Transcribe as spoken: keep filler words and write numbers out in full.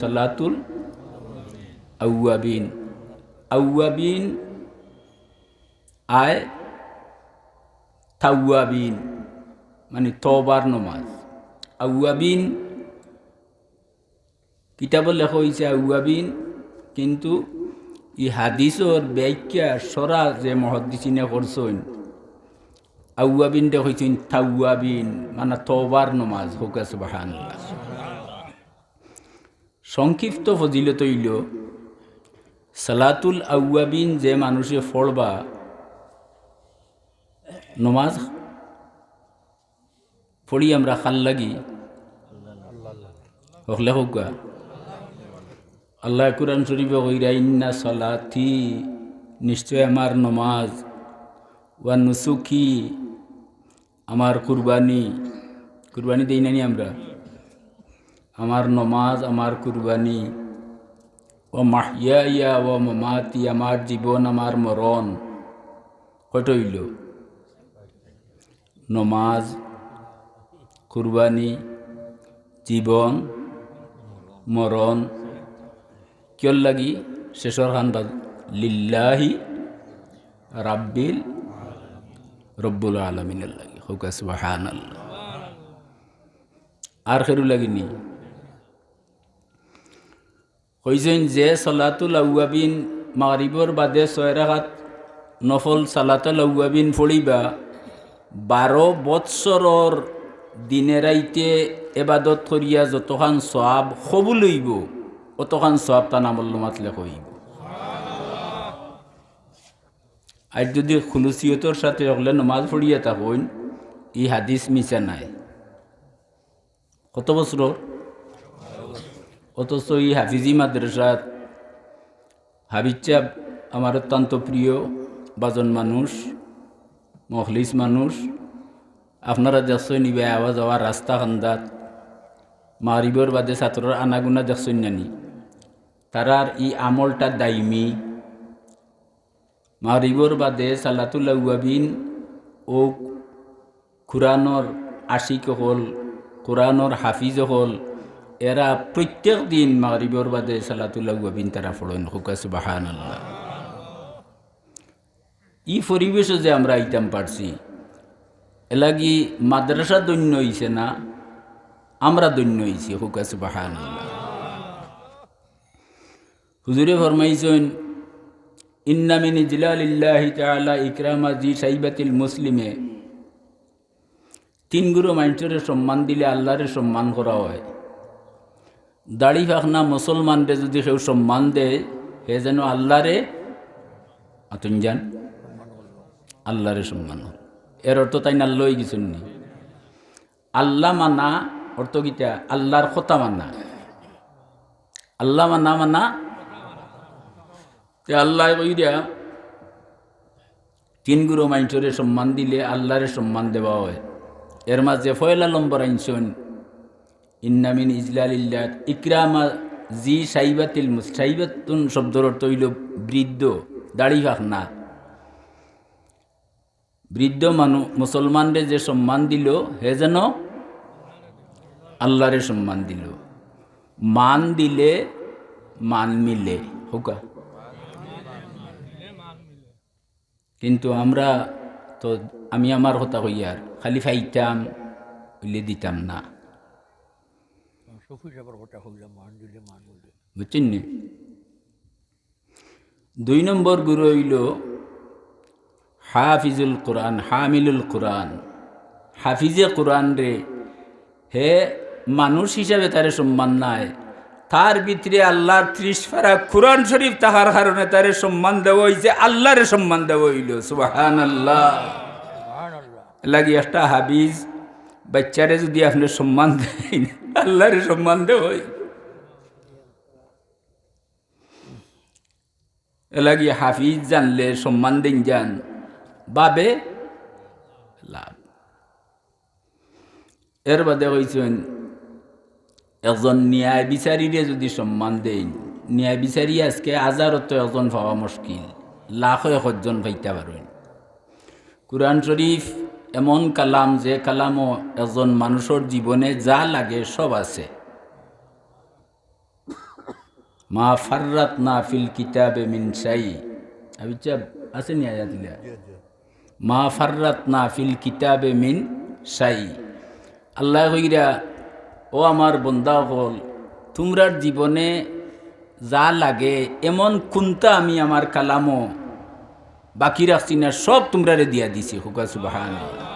সালাতুল আউয়াবিন। আউয়াবিন আয় তাওয়াবিন, মানে তওবার নমাজ। আউয়াবিন কিতাবো লেখা অইছে আউয়াবিন, কিন্তু ই হাদিসর ব্যাখ্যা সরা যে মুহাদ্দিসিনে করছইন, আউয়াবিনরে কইছইন তাওয়াবিন, মানে তওবার নমাজ। কউক্কা সুবহানাল্লাহ। সংক্ষিপ্ত ফজিলত অইলো, সালাতুল আউয়াবিন যে মানুষে পড়বা, নমাজ পড়ি আমরা কার লাগি? হকলে কউক্কা। আল্লায় কুরআন শরীফো কইরা, "ইন্না সালাতি", নিশ্চয় আমার নমাজ, "ওয়া নুসুকি", আমার কুরবানি, কুরবানি দেই না নি আমরা? আমার নমাজ, আমার কুরবানি, "ওয়া মাহইয়ায়া ওয়া মামাতি", আমার জীবন, আমার মরণ। কয়টা অইলো? নমাজ, কুরবানি, জীবন, মরণ। কিয়র লাগি? শেষর খান বাদ, "লিল্লাহি রাব্বিল, রব্বুল আলামিনর লাগি।" কউক্কা সুবহানাল্লাহ। আর কেউর লাগি নি? কইছইন যে সালাতুল আউয়াবিন, মাগরিবর বাদে ছয় রাকাত নফল সালাতুল আউয়াবিন পড়িবা, বারো বৎসরর দিনে রাইতে এবাদত করিয়া যতখান সওয়াব কবুল অইবো, অতখান সওয়াব তান আমলনামাত লেখা অইবো। আর যুদি খুলুসিয়তর সাথে হকলে নমাজ পড়িয়া থাকইন, ই হাদিস মিছা নায়। কত বছর? অথচ ই হাফিজি মাদ্রাসাত হাফিজ সাব আমার অত্যন্ত প্রিয়, বাজন মানুষ, মখলিস মানুষ। আপনারা দেখছইন ইবা আওয়া যাওয়া রাস্তা কান্দাত, মাগরিবর বাদে ছাত্রর আনাগুনা দেখছইন না নি? তারার ই আমলটা দাইমি। মাগরিবর বাদে সালাতুল আউয়াবিন অউ কুরআনর আশিক অকল, কুরআনর হাফিজ অকল, এরা প্রত্যেক দিন মাগরিবর বাদে সালাতুল আউয়াবিন তারা পড়ইন। কউক্কা সুবহানাল্লাহ। ই পরিবেশো যে আমরা আইতাম পারছি, এরলাগি মাদ্রাসা ধন্য অইছে না, আমরা ধন্য অইছি। কউক্কা সুবহানাল্লাহ। হুজুরে ফরমাইছইন, "ইন্না মিন ইজলালিল্লাহি তাআলা ইকরামা জি শাইবাতিল মুসলিমে।" তিন গুরু মাইনষরে সম্মান দিলে আল্লারে সম্মান করা অয়। দাড়ি পাকনা মুসলমানরে যুদি কেউ সম্মান দেয়, হে যেন আল্লারে, আতুন যান, আল্লারে সম্মান অর। এর অর্থ তাইন আল্লা অইগেছইন নি? আল্লা মানা অর্থ কিতা? আল্লার কথা মানা। আল্লা মানা মানা, তে আল্লায় কইরা তিন গুরু মাইনষরে সম্মান দিলে আল্লারে সম্মান দেওয়া অয়। এর মাঝে পয়লা নম্বর আনছইন, "ইন্না মিন ইজলালিল্লাহ ইকরামা জি শাইবাতিল মুস-", শাইবাতুন শব্দর অর্থ অইলো বৃদ্ধ, দাড়ি পাকনা। বৃদ্ধ মানু-, মুসলমানরে যে সম্মান দিলো, হে যেন আল্লারে সম্মান দিলো। মান দিলে মান মিলে, কউক্কা। কিন্তু আমরা তো, আমি আমার কথা কইয়ার, খালি পাইতাম, অইলে দিতাম না। সফি সাহেবের কথা কইলাম, মান দিলে মান মিলে। বুঝছইন নি? দুই নম্বর গুরু অইলো হাফিজুল কুরআন, হামিলুল কুরআন। হাফিজে কুরআনরে, হে মানুষ হিসাবে তারে সম্মান নাই, তার ভিতরে আল্লার ত্রিশ পারা কুরআন শরীফ থাকার কারণে তারে সম্মান দেওয়া অইছে, আল্লারে সম্মান দেওয়া অইলো। সুবহানাল্লাহ। এরলাগি একটা হাফিজ বাইচ্চারে যুদি আপনে সম্মান দেইন, আল্লারে সম্মান দেওয়া অইলো। এরলাগি হাফিজ জানলে সম্মান দেইন যান, বাবে লাভ। এর বাদে কইছইন, একজন ন্যায় বিচারীরে যুদি সম্মান দেইন, ন্যায় বিচারী আজকে হাজারো তো একজন পাওয়া মুশকিল, লাখো একজন পাইতা পারইন। কুরআন শরীফ এমন কালাম, যে কালামো একজন মানুষর জীবনে যা লাগে সব আছে। মা ফাররাতনা ফিল কিতাবে মিন শাই। আবিচ্ছা আছে নি আয়াত ইলা? মা ফাররাতনা ফিল কিতাবে মিন শাই। আল্লায় কইরা, ও আমার বন্দা অকল, তুমরার জীবনে যা লাগে এমন কুন্তা আমি আমার কালামো বাকি রাখছি না, সব তুমরারে দিয়া দিছি। কউক্কা সুবহানাল্লাহ।